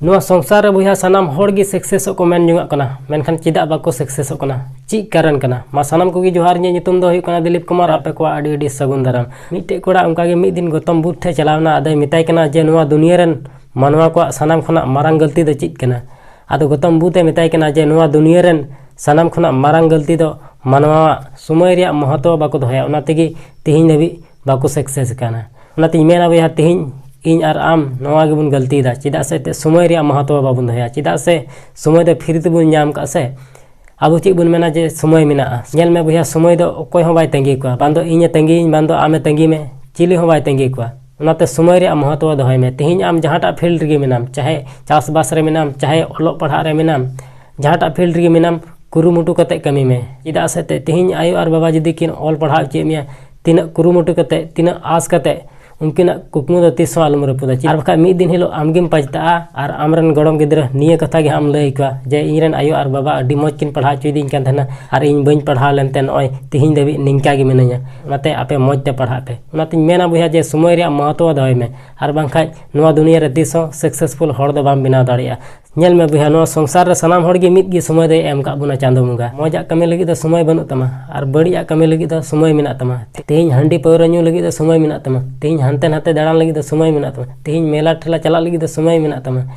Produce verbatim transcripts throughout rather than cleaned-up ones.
ᱱᱚᱣᱟ ᱥᱚᱝᱥᱟᱨ ᱨᱮ ᱵᱚᱭᱦᱟ ᱥᱟᱱᱟᱢ ᱦᱚᱲ ᱜᱮ ᱥᱟᱠᱥᱮᱥᱚᱜ ᱠᱚ ᱢᱮᱱ ᱡᱚᱝᱟᱜ ᱠᱟᱱᱟ, ᱢᱮᱱᱠᱷᱟᱱ ᱪᱮᱫᱟᱜ ᱵᱟᱠᱚ ᱥᱟᱠᱥᱮᱥᱚᱜ ᱠᱟᱱᱟ? ᱪᱮᱫ ᱠᱟᱨᱚᱱ ᱠᱟᱱᱟ? ᱢᱟ ᱥᱟᱱᱟᱢ ᱠᱚᱜᱮ ᱡᱚᱦᱟᱨ, ᱤᱧᱟᱹᱜ ᱧᱩᱛᱩᱢ ᱫᱚ ᱦᱩᱭᱩᱜ ᱠᱟᱱᱟ ᱫᱤᱞᱤᱯ ᱠᱩᱢᱟᱨ, ᱟᱯᱮ ᱠᱚᱣᱟᱜ ᱟᱹᱰᱤ ᱟᱹᱰᱤ ᱥᱟᱹᱜᱩᱱ ᱫᱟᱨᱟᱢ᱾ ᱢᱤᱫᱴᱮᱡ ᱠᱚᱲᱟ ᱚᱱᱠᱟᱜᱮ ᱢᱤᱫ ᱫᱤᱱ ᱜᱚᱛᱚᱢ ᱵᱩᱫᱷ ᱴᱷᱮᱡ ᱪᱟᱞᱟᱣ ᱮᱱᱟ, ᱟᱫᱚᱭ ᱢᱮᱛᱟᱭ ᱠᱟᱱᱟ ᱡᱮ ᱱᱚᱣᱟ ᱫᱩᱱᱤᱭᱟᱹ ᱨᱮᱱ ᱢᱟᱱᱣᱟ ᱠᱚᱣᱟᱜ ᱥᱟᱱᱟᱢ ᱠᱷᱚᱱᱟᱜ ᱢᱟᱨᱟᱝ ᱜᱟᱹᱞᱛᱤ ᱫᱚ ᱪᱮᱫ ᱠᱟᱱᱟ? ᱟᱫᱚ ᱜᱚᱛᱚᱢ ᱵᱩᱫᱷ ᱮ ᱢᱮᱛᱟᱭ ᱠᱟᱱᱟ ᱡᱮ ᱱᱚᱣᱟ ᱫᱩᱱᱤᱭᱟᱹ ᱨᱮᱱ ᱥᱟᱱᱟᱢ ᱠᱷᱚᱱᱟᱜ ᱢᱟᱨᱟᱝ ᱜᱟᱹᱞᱛᱤ ᱫᱚ ᱢᱟᱱᱣᱟᱣᱟᱜ ᱥᱚᱢᱚᱭ ᱨᱮᱭᱟᱜ ᱢᱚᱦᱚᱛᱚ ᱵᱟᱠᱚ ᱫᱚᱦᱚᱭᱟ, ᱚᱱᱟ ᱛᱮᱜᱮ ᱛᱮᱦᱮᱧ ᱫᱷᱟᱹᱵᱤᱡ ᱵᱟᱠᱚ ᱥᱟᱠᱥᱮᱥ ᱟᱠᱟᱱᱟ᱾ ᱚᱱᱟᱛᱤᱧ ᱢᱮᱱᱟ ᱵᱚᱭᱦᱟ, ᱛᱮᱦᱮᱧ ᱤᱧ ᱟᱨ ᱟᱢ ᱱᱚᱣᱟ ᱜᱮᱵᱚᱱ ᱜᱟᱹᱞᱛᱤᱭᱮᱫᱟ᱾ ᱪᱮᱫᱟᱜ ᱥᱮ ᱮᱱᱛᱮᱫ ᱥᱚᱢᱚᱭ ᱨᱮᱭᱟᱜ ᱢᱚᱦᱚᱛᱚ ᱵᱟᱵᱚᱱ ᱫᱚᱦᱚᱭᱟ, ᱪᱮᱫᱟᱜ ᱥᱮ ᱥᱚᱢᱚᱭ ᱫᱚ ᱯᱷᱨᱤ ᱛᱮᱵᱚᱱ ᱧᱟᱢ ᱠᱟᱜᱼᱟ ᱥᱮ᱾ ᱟᱵᱚ ᱪᱮᱫ ᱵᱚᱱ ᱢᱮᱱᱟ ᱡᱮ ᱥᱚᱢᱚᱭ ᱢᱮᱱᱟᱜᱼᱟ? ᱧᱮᱞ ᱢᱮ ᱵᱚᱭᱦᱟ, ᱥᱚᱢᱚᱭ ᱫᱚ ᱚᱠᱚᱭ ᱦᱚᱸ ᱵᱟᱭ ᱛᱟᱺᱜᱤ ᱠᱚᱣᱟ, ᱵᱟᱝ ᱫᱚ ᱤᱧᱮ ᱛᱟᱺᱜᱤᱭᱤᱧ, ᱵᱟᱝ ᱫᱚ ᱟᱢᱮ ᱛᱟᱺᱜᱤ ᱢᱮ, ᱪᱤᱞᱤ ᱦᱚᱸ ᱵᱟᱭ ᱛᱟᱺᱜᱤ ᱠᱚᱣᱟ᱾ ᱚᱱᱟᱛᱮ ᱥᱚᱢᱚᱭ ᱨᱮᱭᱟᱜ ᱢᱚᱦᱚᱛᱚ ᱫᱚᱦᱚᱭ ᱢᱮ᱾ ᱛᱮᱦᱮᱧ ᱟᱢ ᱡᱟᱦᱟᱸᱴᱟᱜ ᱯᱷᱤᱞᱰ ᱨᱮᱜᱮ ᱢᱮᱱᱟᱢ, ᱪᱟᱦᱮ ᱪᱟᱥᱵᱟᱥ ᱨᱮ ᱢᱮᱱᱟᱢ, ᱪᱟᱦᱮ ᱚᱞᱚᱜ ᱯᱟᱲᱦᱟᱜ ᱨᱮ ᱢᱮᱱᱟᱢ, ᱡᱟᱦᱟᱸᱴᱟᱜ ᱯᱷᱤᱞᱰ ᱨᱮᱜᱮ ᱢᱮᱱᱟᱢ, ᱠᱩᱨᱩᱢᱩᱴᱩ ᱠᱟᱛᱮ ᱠᱟᱹᱢᱤ ᱢᱮ᱾ ᱪᱮᱫᱟᱜ ᱥᱮ ᱛᱮ ᱛᱮᱦᱮᱧ ᱟᱭᱳ ᱟᱨ ᱵᱟᱵᱟ ᱡᱩᱫᱤ ᱠᱤᱱ ᱚᱞ ᱯᱟᱲᱦᱟᱣ ᱦᱚᱪᱚᱭᱮᱫ ᱢᱮᱭᱟ, ᱛᱤᱱᱟᱹᱜ ᱠᱩᱨᱩᱢᱩᱴᱩ ᱠᱟᱛᱮ, ᱛᱤᱱᱟᱹᱜ ᱟᱸᱥ ᱠᱟᱛᱮ, ᱩᱱᱠᱤᱱᱟᱜ ᱠᱩᱠᱢᱩ ᱫᱚ ᱛᱤᱥ ᱦᱚᱸ ᱟᱞᱚᱢ ᱨᱟᱹᱯᱩᱫᱟ᱾ ᱟᱨ ᱵᱟᱠᱷᱟᱡ ᱢᱤᱫ ᱫᱤᱱ ᱦᱤᱞᱳᱜ ᱟᱢᱜᱮᱢ ᱯᱟᱪᱷᱛᱟᱜᱼᱟ ᱟᱨ ᱟᱢᱨᱮᱱ ᱜᱚᱲᱚᱢ ᱜᱤᱫᱽᱨᱟᱹ ᱱᱤᱭᱟᱹ ᱠᱟᱛᱷᱟ ᱜᱮ ᱦᱟᱸᱜ ᱮᱢ ᱞᱟᱹᱭ ᱟᱠᱚᱣᱟ ᱡᱮ ᱤᱧᱨᱮᱱ ᱟᱭᱳ ᱟᱨ ᱵᱟᱵᱟ ᱟᱹᱰᱤ ᱢᱚᱡᱽ ᱠᱤᱱ ᱯᱟᱲᱦᱟᱣ ᱦᱚᱪᱚᱭᱮᱫᱤᱧ ᱠᱟᱱ ᱛᱟᱦᱮᱱᱟ ᱟᱨ ᱤᱧ ᱵᱟᱹᱧ ᱯᱟᱲᱦᱟᱣ ᱞᱮᱱᱛᱮ ᱱᱚᱜᱼᱚᱭ ᱛᱮᱦᱮᱧ ᱫᱷᱟᱹᱵᱤᱡ ᱱᱤᱝᱠᱟ ᱜᱮ ᱢᱤᱱᱟᱹᱧᱟ᱾ ᱚᱱᱟᱛᱮ ᱟᱯᱮ ᱢᱚᱡᱽ ᱛᱮ ᱯᱟᱲᱦᱟᱜ ᱯᱮ᱾ ᱚᱱᱟᱛᱤᱧ ᱢᱮᱱᱟ ᱵᱚᱭᱦᱟ ᱡᱮ ᱥᱚᱢᱚᱭ ᱨᱮᱭᱟᱜ ᱢᱚᱦᱚᱛᱚ ᱫᱚᱦᱚᱭ ᱢᱮ, ᱟᱨ ᱵᱟᱝᱠᱷᱟᱡ ᱱᱚᱣᱟ ᱫᱩᱱᱤᱭᱟᱹ ᱨᱮ ᱛᱤᱥ ᱦᱚᱸ ᱥᱟᱠᱥᱮᱥᱯᱷᱩᱞ ᱦᱚᱲ ᱫᱚ ᱵᱟᱢ ᱵᱮᱱᱟᱣ ᱫᱟᱲᱮᱭᱟᱜᱼᱟ᱾ ᱧᱮᱞ ᱢᱮ ᱵᱚᱭᱦᱟ, ᱱᱚᱣᱟ ᱥᱚᱝᱥᱟᱨ ᱨᱮ ᱥᱟᱱᱟᱢ ᱦᱚᱲ ᱜᱮ ᱢᱤᱫ ᱜᱮ ᱥᱚᱢᱚᱭ ᱫᱚᱭ ᱮᱢ ᱠᱟᱜ ᱵᱚᱱᱟ ᱪᱟᱸᱫᱚ ᱵᱚᱸᱜᱟ᱾ ᱢᱚᱡᱟᱜ ᱠᱟᱹᱢᱤ ᱞᱟᱹᱜᱤᱫ ᱫᱚ ᱥᱚᱢᱚᱭ ᱵᱟᱹᱱᱩᱜ ᱛᱟᱢᱟ ᱟᱨ ᱵᱟᱹᱲᱤᱡᱟᱜ ᱠᱟᱹᱢᱤ ᱞᱟᱹᱜᱤᱫ ᱫᱚ ᱥᱚᱢᱚᱭ ᱢᱮᱱᱟᱜ ᱛᱟᱢᱟ᱾ ᱛᱮᱦᱮᱧ ᱦᱟᱺᱰᱤ ᱯᱟᱹᱣᱨᱟᱹ ᱧᱩ ᱞᱟᱹᱜᱤᱫ ᱫᱚ ᱥᱚᱢᱚᱭ ᱢᱮᱱᱟᱜ ᱛᱟᱢᱟ, ᱛᱮᱦᱮᱧ ᱦᱟᱱᱛᱮ ᱱᱟᱛᱮ ᱫᱟᱬᱟᱱ ᱞᱟᱹᱜᱤᱫ ᱫᱚ ᱥᱚᱢᱚᱭ ᱢᱮᱱᱟᱜ ᱛᱟᱢᱟ, ᱛᱮᱦᱮᱧ ᱢᱮᱞᱟ ᱴᱷᱮᱞᱟ ᱪᱟᱞᱟᱜ ᱞᱟᱹᱜᱤᱫ ᱫᱚ ᱥᱚᱢᱚᱭ ᱢᱮᱱᱟᱜ ᱛᱟᱢᱟ᱾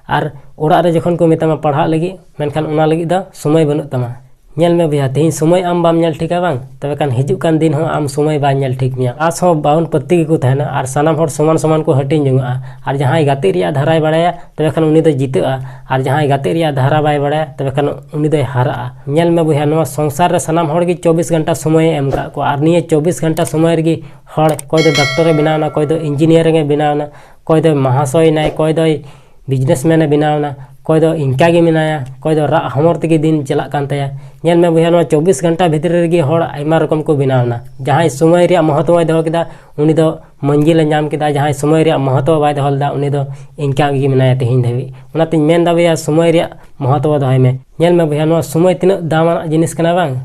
ᱟᱨ ᱚᱲᱟᱜ ᱨᱮ ᱡᱚᱠᱷᱚᱱ ᱠᱚ ᱢᱮᱛᱟᱢᱟ ᱯᱟᱲᱦᱟᱜ ᱞᱟᱹᱜᱤᱫ, ᱢᱮᱱᱠᱷᱟᱱ ᱚᱱᱟ ᱞᱟᱹᱜᱤᱫ ᱫᱚ ᱥᱚᱢᱚᱭ ᱵᱟᱹᱱᱩᱜ ᱛᱟᱢᱟ᱾ ᱧᱮᱞ ᱢᱮ ᱵᱚᱭᱦᱟ, ᱛᱮᱦᱮᱧ ᱥᱚᱢᱚᱭ ᱟᱢ ᱵᱟᱢ ᱧᱮᱞ ᱴᱷᱤᱠᱟ ᱵᱟᱝ, ᱛᱚᱵᱮ ᱠᱷᱟᱱ ᱦᱤᱡᱩᱜ ᱠᱟᱱ ᱫᱤᱱ ᱦᱚᱸ ᱟᱢ ᱥᱚᱢᱚᱭ ᱵᱟᱭ ᱧᱮᱞ ᱴᱷᱤᱠ ᱢᱮᱭᱟ᱾ ᱟᱸᱥ ᱦᱚᱸ ᱵᱟᱵᱚᱱ ᱯᱟᱹᱛᱤ ᱜᱮᱠᱚ ᱛᱟᱦᱮᱱᱟ ᱟᱨ ᱥᱟᱱᱟᱢ ᱦᱚᱲ ᱥᱚᱢᱟᱱ ᱥᱚᱢᱟᱱ ᱠᱚ ᱦᱟᱹᱴᱤᱧ ᱡᱚᱝᱚᱜᱼᱟ᱾ ᱟᱨ ᱡᱟᱦᱟᱸᱭ ᱜᱟᱛᱮᱜ ᱨᱮᱭᱟᱜ ᱫᱷᱟᱨᱟᱭ ᱵᱟᱲᱟᱭᱟ, ᱛᱚᱵᱮ ᱠᱷᱟᱱ ᱩᱱᱤ ᱫᱚᱭ ᱡᱤᱛᱟᱹᱜᱼᱟ, ᱟᱨ ᱡᱟᱦᱟᱸᱭ ᱜᱟᱛᱮᱜ ᱨᱮᱭᱟᱜ ᱫᱷᱟᱨᱟ ᱵᱟᱭ ᱵᱟᱲᱟᱭᱟ, ᱛᱚᱵᱮ ᱠᱷᱟᱱ ᱩᱱᱤ ᱫᱚᱭ ᱦᱟᱨᱟᱜᱼᱟ᱾ ᱧᱮᱞ ᱢᱮ ᱵᱚᱭᱦᱟ, ᱱᱚᱣᱟ ᱥᱚᱝᱥᱟᱨ ᱨᱮ ᱥᱟᱱᱟᱢ ᱦᱚᱲ ᱜᱮ ᱪᱚᱵᱵᱤᱥ ᱜᱷᱚᱱᱴᱟ ᱥᱚᱢᱚᱭᱮ ᱮᱢ ᱠᱟᱜ ᱠᱚᱣᱟ, ᱟᱨ ᱱᱤᱭᱟᱹ ᱪᱚᱵᱵᱤᱥ ᱜᱷᱚᱱᱴᱟ ᱥᱚᱢᱚᱭ ᱨᱮᱜᱮ ᱦᱚᱲ, ᱚᱠᱚᱭ ᱫᱚ ᱰᱟᱠᱛᱚᱨᱮ ᱵᱮᱱᱟᱣ ᱮᱱᱟ, ᱚᱠᱚᱭ ᱫᱚ ᱤᱧᱡᱤᱱᱤᱭᱟᱨᱤᱝ ᱮ ᱵᱮᱱᱟᱣ ᱮᱱᱟ, ᱚᱠᱚᱭ ᱫᱚᱭ ᱢᱟᱦᱟᱥᱚᱭ ᱮᱱᱟᱭ, ᱚᱠᱚᱭ ᱫᱚᱭ ᱵᱤᱡᱽᱱᱮᱥᱢᱮᱱ ᱮ ᱵᱮᱱᱟᱣ ᱮᱱᱟ, ᱚᱠᱚᱭ ᱫᱚ ᱤᱱᱠᱟ ᱜᱮ ᱢᱮᱱᱟᱭᱟ, ᱚᱠᱚᱭ ᱫᱚ ᱨᱟᱜ ᱦᱚᱢᱚᱨ ᱛᱮᱜᱮ ᱫᱤᱱ ᱪᱟᱞᱟᱜ ᱠᱟᱱ ᱛᱟᱭᱟ᱾ ᱧᱮᱞ ᱢᱮ ᱵᱚᱭᱦᱟ, ᱱᱚᱣᱟ ᱪᱚᱵᱵᱤᱥ ᱜᱷᱚᱱᱴᱟ ᱵᱷᱤᱛᱨᱤ ᱨᱮᱜᱮ ᱦᱚᱲ ᱟᱭᱢᱟ ᱨᱚᱠᱚᱢ ᱠᱚ ᱵᱮᱱᱟᱣ ᱮᱱᱟ᱾ ᱡᱟᱦᱟᱸᱭ ᱥᱚᱢᱚᱭ ᱨᱮᱭᱟᱜ ᱢᱚᱦᱚᱛᱚᱭ ᱫᱚᱦᱚ ᱠᱮᱫᱟ, ᱩᱱᱤ ᱫᱚ ᱢᱚᱧᱡᱤᱞ ᱮ ᱧᱟᱢ ᱠᱮᱫᱟ᱾ ᱡᱟᱦᱟᱸᱭ ᱥᱚᱢᱚᱭ ᱨᱮᱭᱟᱜ ᱢᱚᱦᱚᱛᱚ ᱵᱟᱭ ᱫᱚᱦᱚ ᱞᱮᱫᱟ, ᱩᱱᱤ ᱫᱚ ᱤᱱᱠᱟ ᱜᱮ ᱢᱮᱱᱟᱭᱟ ᱛᱮᱦᱮᱧ ᱫᱷᱟᱹᱵᱤᱡ᱾ ᱚᱱᱟᱛᱤᱧ ᱢᱮᱱ ᱮᱫᱟ ᱵᱚᱭᱦᱟ, ᱥᱚᱢᱚᱭ ᱨᱮᱭᱟᱜ ᱢᱚᱦᱚᱛᱚ ᱫᱚᱦᱚᱭ ᱢᱮ᱾ ᱧᱮᱞ ᱢᱮ ᱵᱚᱭᱦᱟ, ᱱᱚᱣᱟ ᱥᱚᱢᱚᱭ ᱛᱤᱱᱟᱹᱜ ᱫᱟᱢᱟᱱᱟᱜ ᱡᱤᱱᱤᱥ ᱠᱟᱱᱟ ᱵᱟᱝ,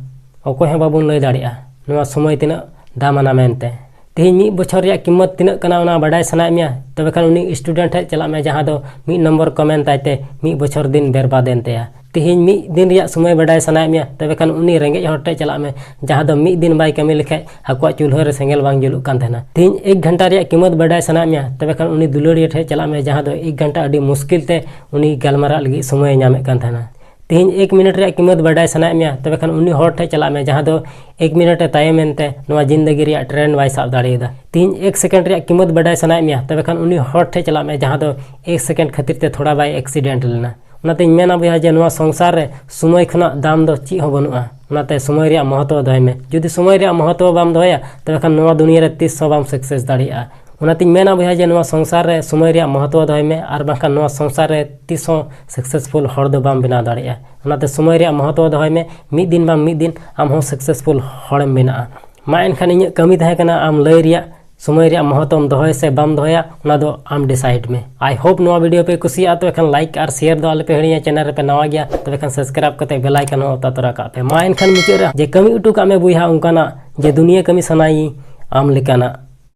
ᱚᱠᱚᱭ ᱦᱚᱸ ᱵᱟᱵᱚᱱ ᱞᱟᱹᱭ ᱫᱟᱲᱮᱭᱟᱜᱼᱟ ᱱᱚᱣᱟ ᱥᱚᱢᱚᱭ ᱛᱤᱱᱟᱹᱜ ᱫᱟᱢᱟᱱᱟ ᱢᱮᱱᱛᱮ᱾ ᱛᱮᱦᱮᱧ ᱢᱤᱫ ᱵᱚᱪᱷᱚᱨ ᱨᱮᱭᱟᱜ ᱠᱤᱢᱚᱛ ᱛᱤᱱᱟᱹᱜ ᱠᱟᱱᱟ ᱚᱱᱟ ᱵᱟᱰᱟᱭ ᱥᱟᱱᱟᱭᱮᱫ ᱢᱮᱭᱟ? ᱛᱚᱵᱮ ᱠᱷᱟᱱ ᱩᱱᱤ student ᱴᱷᱮᱱ ᱪᱟᱞᱟᱜ ᱢᱮ, ᱡᱟᱦᱟᱸ ᱫᱚ ᱢᱤᱫ ᱱᱚᱢᱵᱚᱨ ᱠᱚ ᱢᱮᱱ ᱛᱟᱭ ᱛᱮ ᱢᱤᱫ ᱵᱚᱪᱷᱚᱨ ᱫᱤᱱ ᱵᱮᱨᱵᱟᱫ ᱮᱱ ᱛᱟᱭᱟ᱾ ᱛᱮᱦᱮᱧ ᱢᱤᱫ ᱫᱤᱱ ᱨᱮᱭᱟᱜ ᱥᱚᱢᱚᱭ ᱵᱟᱰᱟᱭ ᱥᱟᱱᱟᱭᱮᱫ ᱢᱮᱭᱟ? ᱛᱚᱵᱮ ᱠᱷᱟᱱ ᱩᱱᱤ ᱨᱮᱸᱜᱮᱡ ᱦᱚᱲ ᱴᱷᱮᱱ ᱪᱟᱞᱟᱜ ᱢᱮ, ᱡᱟᱦᱟᱸ ᱫᱚ ᱢᱤᱫ ᱫᱤᱱ ᱵᱟᱭ ᱠᱟᱹᱢᱤ ᱞᱮᱠᱷᱟᱡ ᱟᱠᱚᱣᱟᱜ ᱪᱩᱞᱦᱟᱹ ᱨᱮ ᱥᱮᱸᱜᱮᱞ ᱵᱟᱝ ᱡᱩᱞᱩᱜ ᱠᱟᱱ ᱛᱟᱦᱮᱱᱟ᱾ ᱛᱮᱦᱮᱧ ᱮᱠ ᱜᱷᱚᱱᱴᱟ ᱨᱮᱭᱟᱜ ᱠᱤᱢᱚᱛ ᱵᱟᱰᱟᱭ ᱥᱟᱱᱟᱭᱮᱫ ᱢᱮᱭᱟ? ᱛᱚᱵᱮ ᱠᱷᱟᱱ ᱩᱱᱤ ᱫᱩᱞᱟᱹᱲᱤᱭᱟᱹ ᱴᱷᱮᱱ ᱪᱟᱞᱟᱜ ᱢᱮ, ᱡᱟᱦᱟᱸ ᱫᱚ ᱮᱠ ᱜᱷᱚᱱᱴᱟ ᱟᱹᱰᱤ ᱢᱩᱥᱠᱤᱞ ᱛᱮ ᱩᱱᱤ ᱜᱟᱞᱢᱟᱨᱟᱜ ᱞᱟᱹᱜᱤᱫ ᱥᱚᱢᱚᱭᱮ ᱧᱟᱢᱮᱫ ᱠᱟᱱ ᱛᱟᱦᱮᱱᱟ᱾ ᱛᱮᱦᱮᱧ ᱮᱠ ᱢᱤᱱᱤᱴ ᱨᱮᱭᱟᱜ ᱠᱤᱢᱚᱛ ᱵᱟᱰᱟᱭ ᱥᱟᱱᱟᱭᱮᱫ ᱢᱮᱭᱟ? ᱛᱚᱵᱮ ᱠᱷᱟᱱ ᱩᱱᱤ ᱦᱚᱲ ᱴᱷᱮᱱ ᱪᱟᱞᱟᱜ ᱢᱮ, ᱡᱟᱦᱟᱸ ᱫᱚ ᱮᱠ ᱢᱤᱱᱤᱴ ᱮ ᱛᱟᱭᱚᱢ ᱮᱱᱛᱮ ᱱᱚᱣᱟ ᱡᱤᱱᱫᱟᱹᱜᱤ ᱨᱮᱭᱟᱜ ᱴᱨᱮᱱ ᱵᱟᱭ ᱥᱟᱵ ᱫᱟᱲᱮᱭᱟᱫᱟ᱾ ᱛᱮᱦᱮᱧ ᱮᱠ ᱥᱮᱠᱮᱱᱰ ᱨᱮᱭᱟᱜ ᱠᱤᱢᱚᱛ ᱵᱟᱰᱟᱭ ᱥᱟᱱᱟᱭᱮᱫ ᱢᱮᱭᱟ? ᱛᱚᱵᱮ ᱠᱷᱟᱱ ᱩᱱᱤ ᱦᱚᱲ ᱴᱷᱮᱱ ᱪᱟᱞᱟᱜ ᱢᱮ, ᱡᱟᱦᱟᱸ ᱫᱚ ᱮᱠ ᱥᱮᱠᱮᱱᱰ ᱠᱷᱟᱹᱛᱤᱨ ᱛᱮ ᱛᱷᱚᱲᱟ ᱵᱟᱭ ᱮᱠᱥᱤᱰᱮᱱᱴ ᱞᱮᱱᱟ᱾ ᱚᱱᱟᱛᱮᱧ ᱢᱮᱱᱟ ᱵᱚᱭᱦᱟ ᱡᱮ ᱱᱚᱣᱟ ᱥᱚᱝᱥᱟᱨ ᱨᱮ ᱥᱚᱢᱚᱭ ᱠᱷᱚᱱᱟᱜ ᱫᱟᱢ ᱫᱚ ᱪᱮᱫ ᱦᱚᱸ ᱵᱟᱹᱱᱩᱜᱼᱟ᱾ ᱚᱱᱟᱛᱮ ᱥᱚᱢᱚᱭ ᱨᱮᱭᱟᱜ ᱢᱚᱦᱚᱛᱚ ᱫᱚᱦᱚᱭ ᱢᱮ᱾ ᱡᱩᱫᱤ ᱥᱚᱢᱚᱭ ᱨᱮᱭᱟᱜ ᱢᱚᱦᱚᱛᱚ ᱵᱟᱢ ᱫᱚᱦᱚᱭᱟ, ᱛᱚᱵᱮ ᱠᱷᱟᱱ ᱱᱚᱣᱟ ᱫᱩᱱᱤᱭᱟᱹ ᱨᱮ ᱛᱤᱥ ᱦᱚᱸ ᱵᱟᱢ ᱥᱟᱠᱥᱮᱥ ᱫᱟᱲᱮᱭᱟᱜᱼᱟ᱾ ᱚᱱᱟᱛᱮᱧ ᱢᱮᱱᱟ ᱵᱚᱭᱦᱟ ᱡᱮ ᱱᱚᱣᱟ ᱥᱚᱝᱥᱟᱨ ᱨᱮ ᱥᱚᱢᱚᱭ ᱨᱮᱭᱟᱜ ᱢᱚᱦᱚᱛᱚ ᱫᱚᱦᱚᱭ ᱢᱮ, ᱟᱨ ᱵᱟᱝᱠᱷᱟᱱ ᱱᱚᱣᱟ ᱥᱚᱝᱥᱟᱨ ᱨᱮ ᱛᱤᱥ ᱦᱚᱸ ᱥᱟᱠᱥᱮᱥᱯᱷᱩᱞ ᱦᱚᱲ ᱫᱚ ᱵᱟᱢ ᱵᱮᱱᱟᱣ ᱫᱟᱲᱮᱭᱟᱜᱼᱟ᱾ ᱚᱱᱟᱛᱮ ᱥᱚᱢᱚᱭ ᱨᱮᱭᱟᱜ ᱢᱚᱦᱚᱛᱚ ᱫᱚᱦᱚᱭ ᱢᱮ, ᱢᱤᱫ ᱫᱤᱱ ᱵᱟᱝ ᱢᱤᱫ ᱫᱤᱱ ᱟᱢ ᱦᱚᱸ ᱥᱟᱠᱥᱮᱥᱯᱷᱩᱞ ᱦᱚᱲᱮᱢ ᱵᱮᱱᱟᱜᱼᱟ᱾ ᱢᱟ ᱮᱱᱠᱷᱟᱱ ᱤᱧᱟᱹᱜ ᱠᱟᱹᱢᱤ ᱛᱟᱦᱮᱸ ᱠᱟᱱᱟ ᱟᱢ ᱞᱟᱹᱭ ᱨᱮᱭᱟᱜ, ᱥᱚᱢᱚᱭ ᱨᱮᱭᱟᱜ ᱢᱚᱦᱚᱛᱚᱢ ᱫᱚᱦᱚᱭᱟ ᱥᱮ ᱵᱟᱢ ᱫᱚᱦᱚᱭᱟ, ᱚᱱᱟ ᱫᱚ ᱟᱢ decide ᱢᱮ᱾ I hope ᱱᱚᱣᱟ video ᱯᱮ ᱠᱩᱥᱤᱭᱟᱜᱼᱟ, ᱛᱚᱵᱮ ᱠᱷᱟᱱ like ᱟᱨ share ᱫᱚ ᱟᱞᱚ ᱯᱮ ᱦᱤᱲᱤᱧᱟ᱾ Channel ᱨᱮᱯᱮ ᱱᱟᱣᱟ ᱜᱮᱭᱟ, ᱛᱚᱵᱮ ᱠᱷᱟᱱ subscribe ᱠᱟᱛᱮ bell icon ᱦᱚᱸ ᱚᱛᱟ ᱛᱚᱨᱟ ᱠᱟᱜ ᱯᱮ᱾ ᱢᱟ ᱮᱱᱠᱷᱟᱱ ᱢᱩᱪᱟᱹᱫ ᱨᱮ ᱡᱮ ᱠᱟᱹᱢᱤ ᱦᱚᱴᱚ ᱠᱟᱜ ᱢᱮ ᱵᱚᱭᱦᱟ ᱚᱱᱠᱟᱱᱟᱜ ᱡᱮ ᱫᱩᱱᱤᱭᱟᱹ ᱠᱟᱹᱢᱤ ᱥᱟᱱᱟᱭᱤᱧ ᱟᱢ ᱞᱮᱠᱟᱱᱟᱜ᱾